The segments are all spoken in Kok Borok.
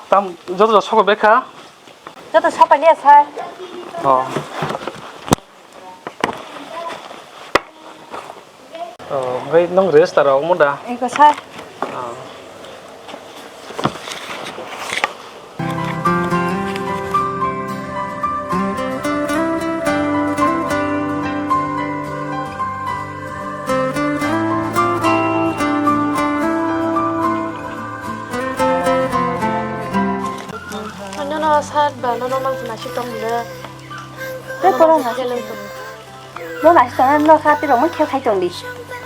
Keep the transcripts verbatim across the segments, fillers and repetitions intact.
Tam joto joto sokha bekha? Joto sokha liya sir. Oh. Oh, omo da? Eko sir. Oh. Nono sir ba nono mang sina si tong le. Tei pora na. Nono aswk tongna nokha tei rwngmani khe khai tong di.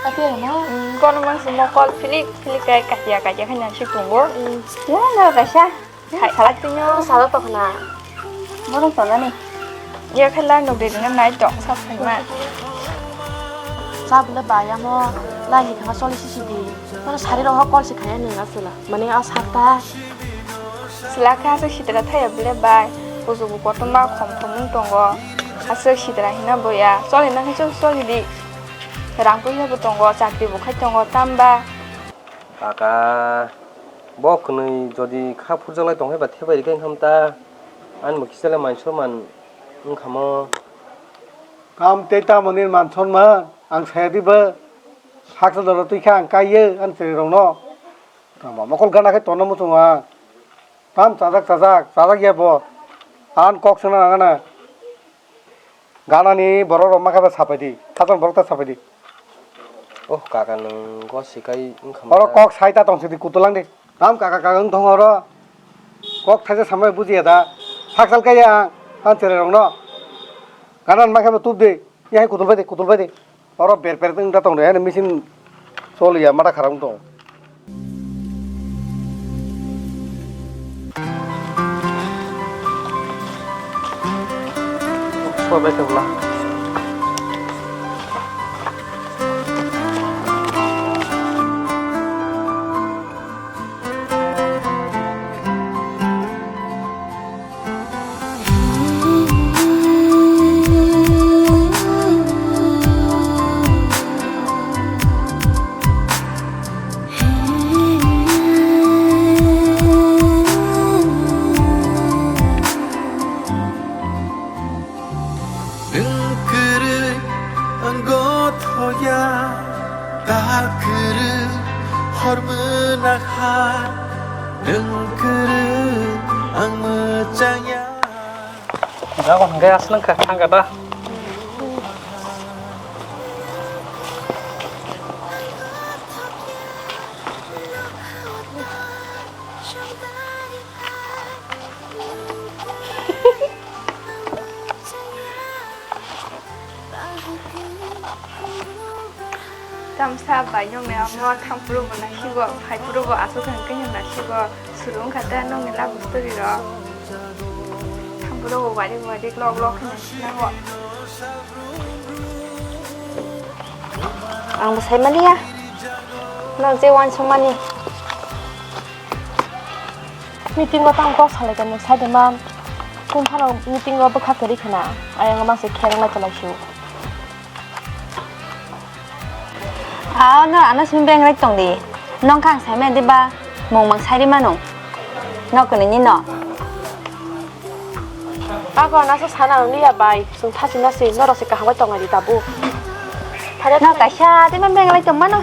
Ate no, mm, kono mang si mokol philik philik kai kahya kahya khai na si tongo. Mm. Ya, no kaisa. Hai, salak tino. Salak tokna. Borok tonani. Ya khai la nuk de na nai tong sa phai ma. Sa bwle ba ya mo la ni thanga choli si si di. Kono sari rok kol si khaya ni aswla. Mane a sakta. Swlakhe aswk sitra thaya bwle bai, kuchugo kotorma khom khom wng tongo. Aswk sitra hina boya, choli nangkhe choli di. Rang puisa bo tongo, chakri bo khai tongo, tamba. Kaka, bo kwnwi jodi kha phurjaklai tongkhe ba thebai rikha wngkha ta, ani bo kisa le man sor man wngkha mo. Tam tei tamoni man sor man, ang saya di bo. Haksa doro twi kha ang kaiyo, ani chwrai rokno. Tamo mokol gana khe tonna muchungo ang. Tam chajak chajak, chajak ya bo. Ang kok sona nangana. Ganani borok rok makha ba sapai di. Khachang borok ta sapai di. Oh, kaka nwng go sikai wngkha. Oro kok sai ta tong sidi kutulang di. Tam kaka kaka wng thong oro. Kok thaisa samai bujiya da. Saksal kaya ang. Ang chwrai rokno. Ganan makha ba tup di. Yahai kutul bai di, kutul bai di. Oro ber ber wng da tong de, machine choli ya, mata kharang tong. Sobai khe bwla. Nwng kwrwi ang gothoya, ta kwrwi hor mwnakha, nwng kwrwi ang mwchangya. Jago hwnkhe aswk wngkha, thangkha da. Tamsa bai nokni amo thampuru bo nasigo, phaipuru bo aswk hwnkhe nasigo, suru wngkha ta nokni love story rok. Thampuru bo wari wari lok lok khe nasigo. Ang bo sai mani ya. Nang je uansuk mani. Meeting o tamo kok salai tongmani sai de man. Kung phano meeting o bwkha kwrwi khna. Ayang o mangse khe rwng lai tong lai su. Ah, no, ano simi beng rek tong di. Nong kha ang sai mani de ba. Mung mang sai ri mano. No kwnwi ni no. Ako nasa sana liya bai, sung thasi nasi, norok se kaham bai tongai di tabu. No kaisa, tei ma beng lai tong mano.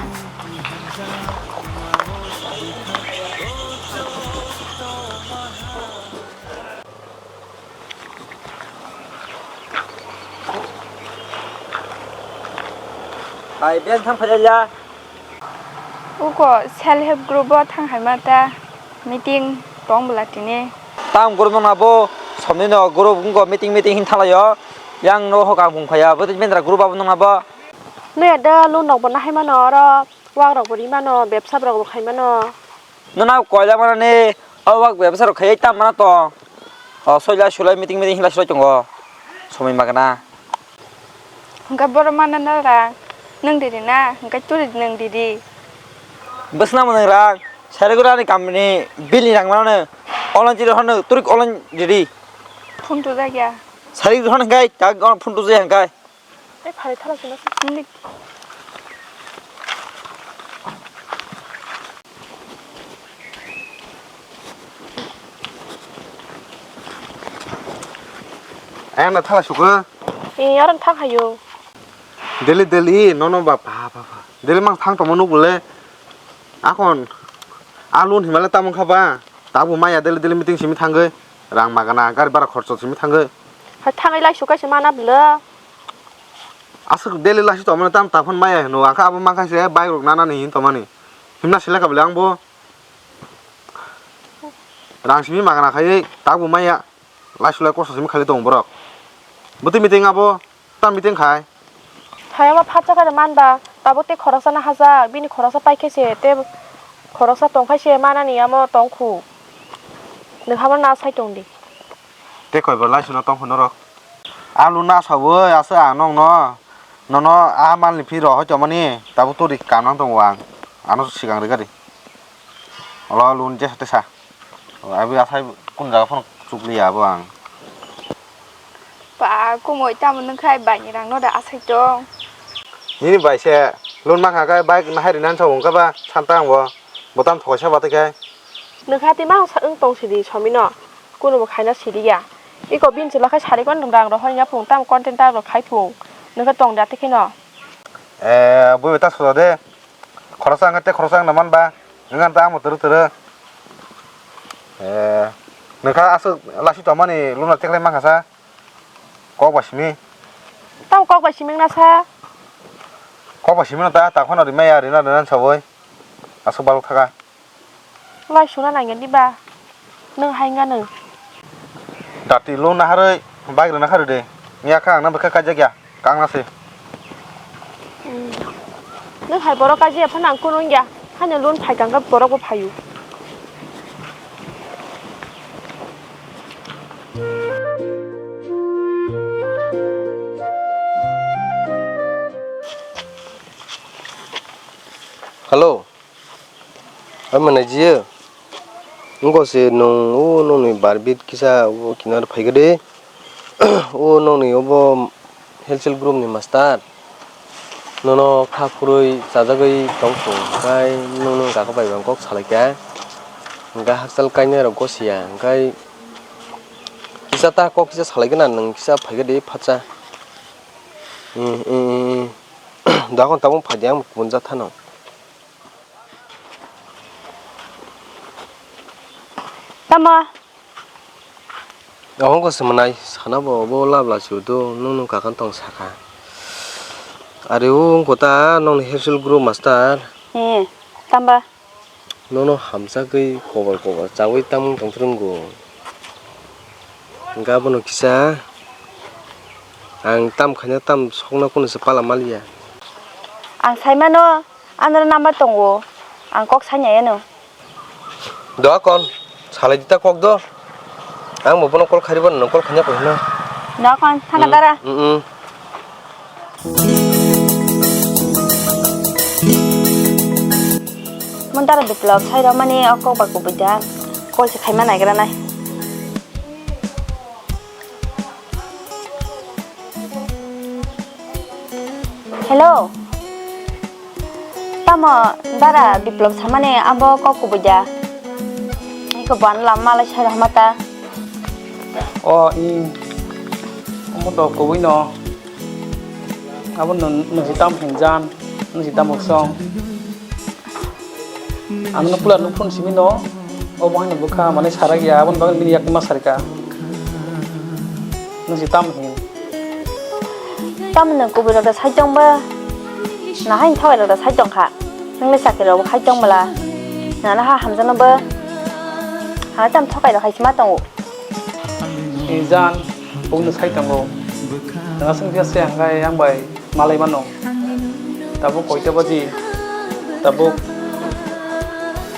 Hai, beng thang phai ya. Uko self help group o thang hai ma ta meeting tong bwla tini. Tang group no nabo somni no group wngko meeting meeting hin thalai o. Yang no hokang bung phaya bo mendra group abo nung abo. Nui ada loan rok bo nahai mano oro wak rok bo ri mano bepsa rok bo khai mano. Nuna koila mano ni o wak bepsa rok khai tam mano to. O soila sulai meeting meeting hinla sulai tongo somoi magana. Hwnkhe borok manna na rang, nwng didi na, hwnkhe turi nwng didi. Bwswk nang nwng rang, sari gura ni kamni bill ni rang mano, online jiri hono turi online jiri. Phone to jakya. Sari gura hono hwnkhe tak ono phone to jakya hwnkhe. Tei phari thala sino. Nini. Ayang na thala suka. Eh, orang thang hayo. Daily, daily, nono ba, ba, ba, ba. Daily mang thang tongma nuk bole. Akon, alun himale tamung kha ba. Tabu maya daily, daily meeting simi thangoi. Rang magana, gari bara khorcho simi thangoi. Hai thangoi lai suka se mana bole. Asuk daily lai su tongma tam taphon maya hino. Angkha abo mangkha se bike rok nana ni hin tomani. Himna sila ka bole ang bo. Rang simi magana khai, tabu maya. Lai sulai kosa simi khali tong borok. Buti meeting abo, ta meeting khai. Hai amo phatsa kare man ba, tabuk te khoroksa na hajak, bini khoroksa pai khe se, te khoroksa tong khai se, mana ni amo tong khu. Nwng habo na sai tong di. Te koi bo lai suna tong khu norok. Alu na sawi, asa ang nong no. Nono a mal ni phi rohoi tongmani, tabuk to ri kanang tongo ang. Ano sigang ri gari. Olo lun jesa tesa. Abi asai kun jaga phano chukliya abo ang. Pa, kumoi tamo nung khai bai ni rang no da asai tong. Nini bai se lun mangkha kai bike nahai rinan sa wngkha ba santa ang bo. Botam thoksa ba tei kai. Nokha twi ma wng tong sidi somino. Kunubo khaina sidi ya. Iko bini chwla khai sari kon rang rohor ya phung tam content ta rok khai phung. Nokha tong da tei kheno. Eh, bui ta soda de. Khoroksa ang te khoroksa ang naman ba. Ngan ta amo turu turu. Eh, nokha asuk lasi tomani luna teklai mangkha sa. Kok ba simi. Tam kok ba simi na sa. Kok ba simi na ta ta khono rimaya rina rina sawoi. Asuk balok thaka. Lai suna nangya diba? Nwng hai wngya nwng. Dati lo naharwi bike rwna kharwi de. Miya kha ang na bwkha kaijak ya. Kang na se. Hmm. Nwng hai borok kaijak ya phano ang kunu wngya. Haino loan phai kang kha borok bo phaio. Hello. Omo nai jiyo. Wngkha se nwng o nokni barbit kisa o kinar phaikhe de. O nokni obo Health Group ni master. Nono kha phurwi chajagwi tongthung, hwnkhe nwng, nwng kaka bai bo kok salaikha. Hwnkhe hakchal kainwi rok gosiya, hwnkhe kisa ta kok kisa salaikhe na nwng kisa phaikhe de phatsa. Dakon tabuk phaidi ang kubun jat thano. Tamo? Oho wngkha se mwnai sana bo obo labla chudo nwng nwng kakan tong saka. Are o wngkha ta nokni Health Group master. He, tamba? Nono hamjagwi kobor kobor chawi tamung tong phuru wngkha. Hwnkhe abono kisa ang tam khaina tam sokna kunu se pala maliya. Ang sai mano, anoro number tongo, ang kok sai nai ano. Do kon, salai dita kok do. Ang bo bono call kharibo, nwng call khaina koi hino. Do kon, thana dara. Mm, mm. Mon dara Biplop sai rw mani o kok ba kubui da. Call se khaima naigra nai. Hello. Tamo dara Biplop samani abo kok kubui da. Iko ban lam malai sai rw hama ta. O, i. Omo to kubui no. Abo nung, nung si tam hinjan, nung si tam boksong. Ang no pula nuk phone simi no, obo haino bwkha, mane sarak ya, aboni bagwi bini yak ma sarika. Nung si tam hin. Tam nung kubui rok da sai tong ba, na hain thawai rok da sai tong kha. Nung le chakri rok bo khai tong bwla, na na ha hamjano bo, ha tam thokai rok hai sima tongo. Ni jan, bukno sai tongo. Nang aswk khe se hwnkhai ang bai malai mano. Tabuk koita baji? Tabuk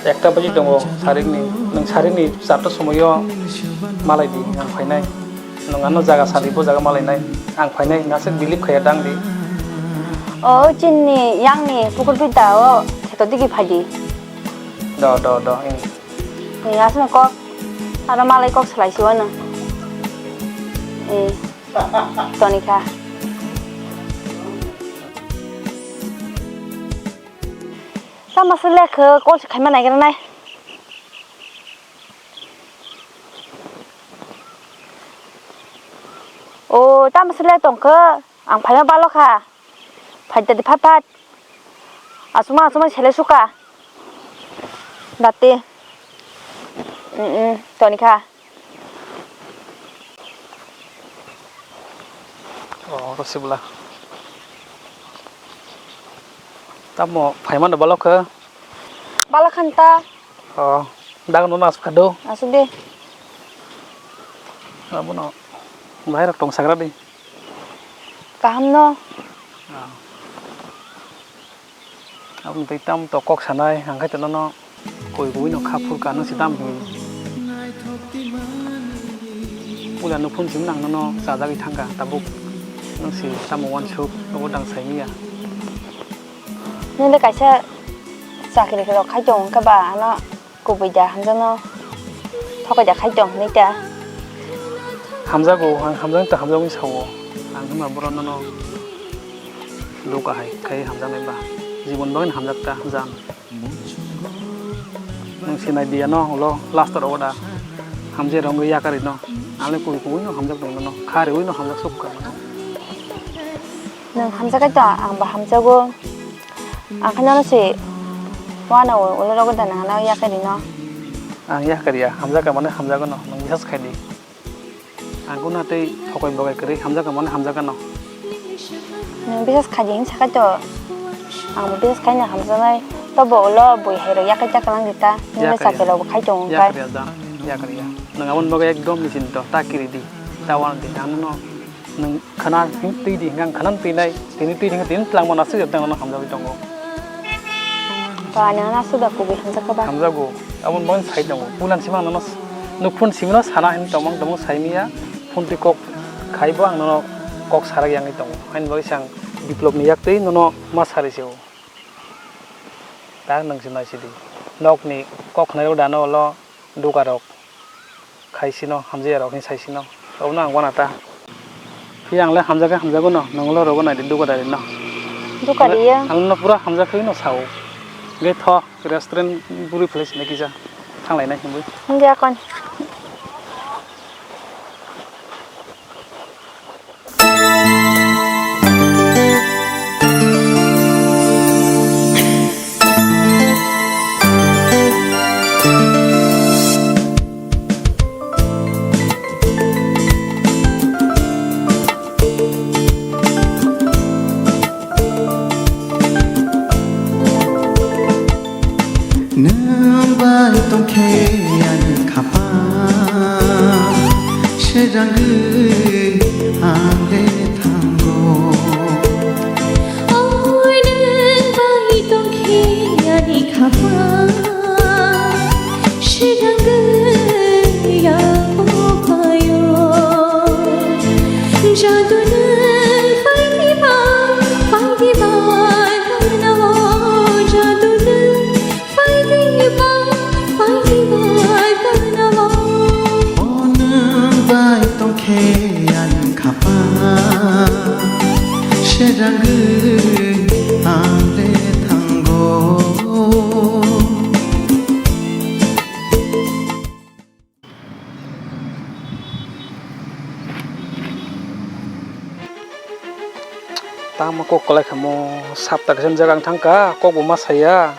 ekta baji tongo sarikni. Nwng sarikni charta somoio malai di, ang phainai. Nwng ano jaga sadi, bo jaga malainai. Ang phainai, nang aswk believe khaiya dang di. O chini yangni pukur pita o kheto digi phai di. Do, do, do, ing. Ni aswk kok. Aro malai kok salai si wano. Eh, toni kha. Tamo se lekha call se khaima naigra nai. O, tamo sele tongkhe, ang phaima balo kha. Phai tadi phat phat. Asuma asuma sele suka. Dati. Mm, mm, toni kha. O, Rosibla. Tamo phaima no balo khe? Balo khan ta. O, dago no nas phado. Asuk de. Abono bahai rok tong sagra di. Kaham no. O. Aboni twi tam to kok sanai, ang khai to nono koi koi no kha phur ka nung si tam hi. Puila no phone sim nang nono chajagwi thangkha tabuk nung si tamo uansuk obo dang sai miya. Nung le kaisa chakri rok khai tong kha ba ano. Kubui da hamjakno thokai da khai tong hinwi ta. Hamjago, ang hamjakno ta hamjakmani sao. Ang hwnba borok nono doga hai khai hamjaknai ba. Jibon bagwino hamjak ta jang. Nwng sinai diya no ulo last rogo da. Hamjak rong yakarino. Ang le kubui kubui no hamjak tong nono. Kha riwi no hamjak sok ka. Nwng hamjak kai to, ang bo hamjago. Ang khe nono se uanao ulo rogo da nang no yakarino. Ang yakar ya, hamjak ka mane hamjago no, nwng bisas khai di. Ang kunu tei thokoi bogai kwrwi hamjak ka mane hamjak no. Nwng bisas khai di hinwi sakai to. Ang bo bisas khai no hamjaknai. Tobo ulo bui hai rok yakai ta kwlang di ta. Nwng le Yakar ya. Chakri rok bo khai tongo kai. Yakar ya, jang. Yakar ya. Nwng aboni bagwi ekdom ni chinta ta kiri di. Ta wan di. Ang no Nwng khana hin twi di, hwnkhe ang khana twi nai, tini twi di, hwnkhe tini twlangma no aswk tongno hamjagwi tongo. Ba, nang ano aswk da kubui hamjak kha ba? Hamjago, aboni bagwi sai tongo. Puila simi ang nono s-, nuk phone simi no sana hinwi tongmang tongmang sai miya, phone twi kok khai bo ang nono kok sarak yangwi tongo. Haini bagwi se ang Biplop ni yak twi nono ma sari se o. Ta nwng se nai sidi. Nok ni kok khnai rok da no ulo. Duka rok khai sino, hamjaya rok hinwi sai sino. Obono ang uanata. Phiya ang le hamjakhe hamjago no, nwng ulo rogo nai di duka dari no. Duka riya. Ang no pura hamjakhe no sao. Ge tho restaurant buri phalai sini kisa thang lai nai hinwi. Hinja kon. Nwng bai tongkhe ani khaphang, sejagwi ang le thango. Oi, nwng bai tongkhe ani khaphang, sejagwi ang phaio. Jadu nwng phaidi ba, phaidi ba, gana o, jadu nwng phaidi ba, phaidi ba, gana o. O nwng bai tongkhe ani khaphang, sejagwi ang le thango. Tamo kok kwlai kha mo, sapta kaisa jaga ang thang kha, kok bo ma saya.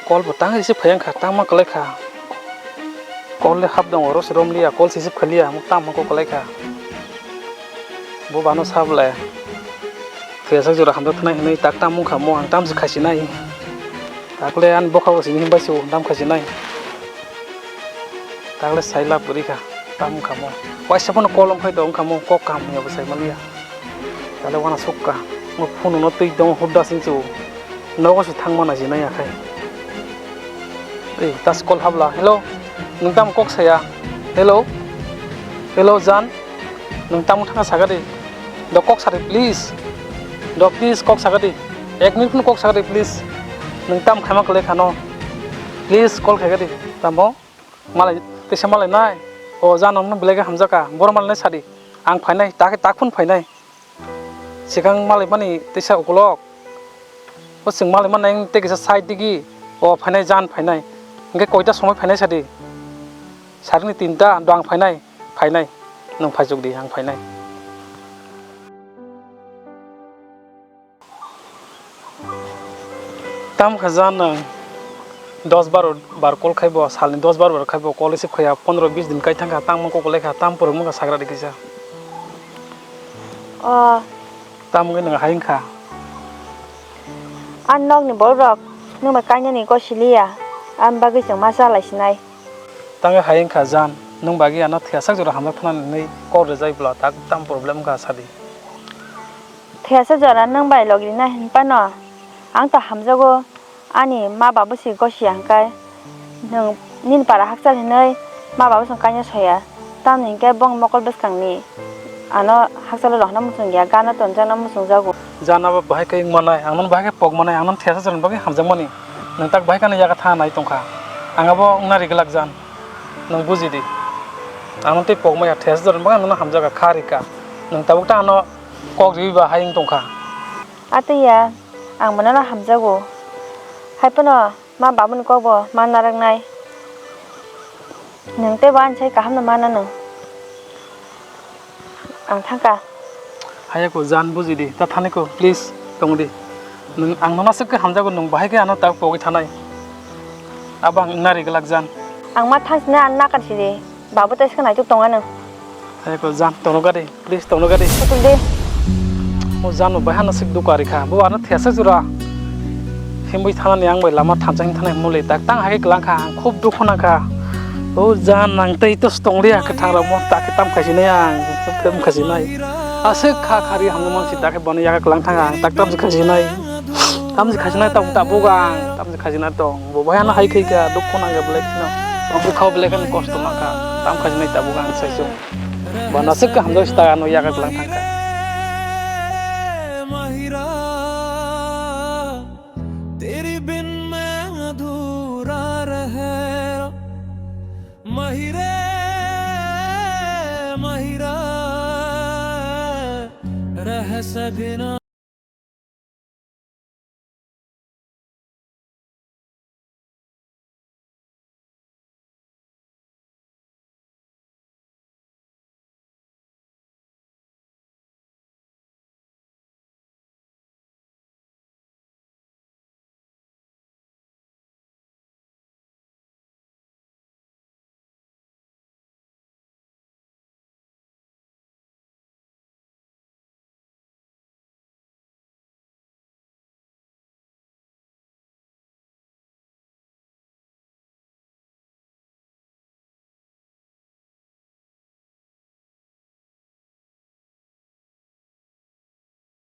Kol bo tang receive phai ang kha, tamo kwlai kha. Kol le hap dong, oro se rom liya, kol se receive kha liya, mo tamo kok kwlai kha. Bo bano sab le. Kesa jora hamjak thanai hinwi tak tam wngkha mo, ang tam se khasinai. Takle ani bokha bo sini himbai se o, tam khasinai. Takle sai lab kwrwi kha, tam wngkha mo. Waisa phano kol wngkhai do wngkha mo, kok kaham ya bo sai manya. Takle wana sukka. Mo phone no twi dong hudda sing se o. Nogo se thangma nai se nai akhai. Ei, tas kol habla. Hello. Nwng tamo kok saya? Hello. Hello, Jan. Nwng tamo thangna saga di. Do kok sari, please. Do, please, kok saga di. Ek minute phano kok saga di, please. Nwng tam khaima kwlai khano. Please, call khaga di. Tamo? Malai, tisa malai nai. O, Jan, nwng belai khe hamjaka. Boro malai nai sadi. Ang phainai, tak, tak phone phainai. Sikang malai mani tisa ukulok. O chwng malai mani ang tei kisa side digi. O phainai, Jan phainai. Hwnkhe koita somoi phainai sadi? Sarini tinta do ang phainai, phainai. Nwng phaichuk di, ang phainai. Tam kha Jan nwng dos baro bar call khai bo, salni dos baro bar khai bo call receive khaiya, pondro bis din kai thang kha, tamo kok le kha, tam puruk mung kha sagra di kisa. O. Tam wngwi nwng hai wngkha. Ang nokni borok rok nwng bai kainani kok siliya, ang bagwi chwng ma cha lai sinai. Tangwi hai wngkha Jan, nwng bagwi ano thwiyasak jora hamjak thana hinwi kok rwjai bwla tak tam problem wngkha sadi. Thwiyasak jora nwng bai logi rina hinphano ang to hamjago, ani ma babu si gosi ya hwnkhe nwng nini para hakchal hinwi ma babu chwng kaina soya, tamni hinkhe bong mokol bwskangni ano hakchalo rohorna muchung ya, gana tonjakna muchung jago. Jan abo bahai khe wng manai, ang nono bahai khe pok manai, ang nono thwiyasak jorani bagwi hamjak mani. Nwng tak bahai kheno yaga tha nai tongkha. Ang abo wngna ri glak Jan. Nwng buji di. Ang nono tei pok maya thwiyasak jorani bagwi ang nono hamjaga kha ri kha. Nwng tabuk ta ano kok riwi ba hai wng tongkha. Atwi ya, ang bo nono hamjago. Hai phano ma babuni kok bo ma naraknai. Nwng tei bo ani sai kaham no mana nwng. Ang thangkha. Hayako Jan buji di, ta thani ko, please, tong di. Nwng ang nono aswk khe hamjago, nwng bahai khe ano tak pogwi thanai. Abo ang wngna ri glak Jan. Ang ma thang sini ang nakar sidi. Babu tai sika naituk tonga nwng. Hayako Jan, tongno gadi. Please, tongno gadi. Kutuk de. O Jan bo bahai no sik dukha rikha. Bo ano thesa jora. Himwi thanani ang bai lama thamsa him thanai muli tak tang hai khe klang kha. Ang khub dukhu nang kha. O Jan nang tei tos tong liya kwthang rok mo tak tam khaisi nai ang. Tam khaisi nai. Aswk kha khari hamno man si tak bono yaga klang thang ang tak tam khaisi nai. Tam khaisi nai tong tabuk ang. Tam khaisi nai tong. Bo bahai no hai khai kha dukhu nang kha belai kheno. Bukha belai kheno kosto nang kha. Tam khaisi nai tabuk ang sai sung. Bana se kaham jagao se ta ano yaga kwlang thang kha. Mahira, तेरे बिन मैं अधूरा रह, माहिरे, माहिरा, रह सकना।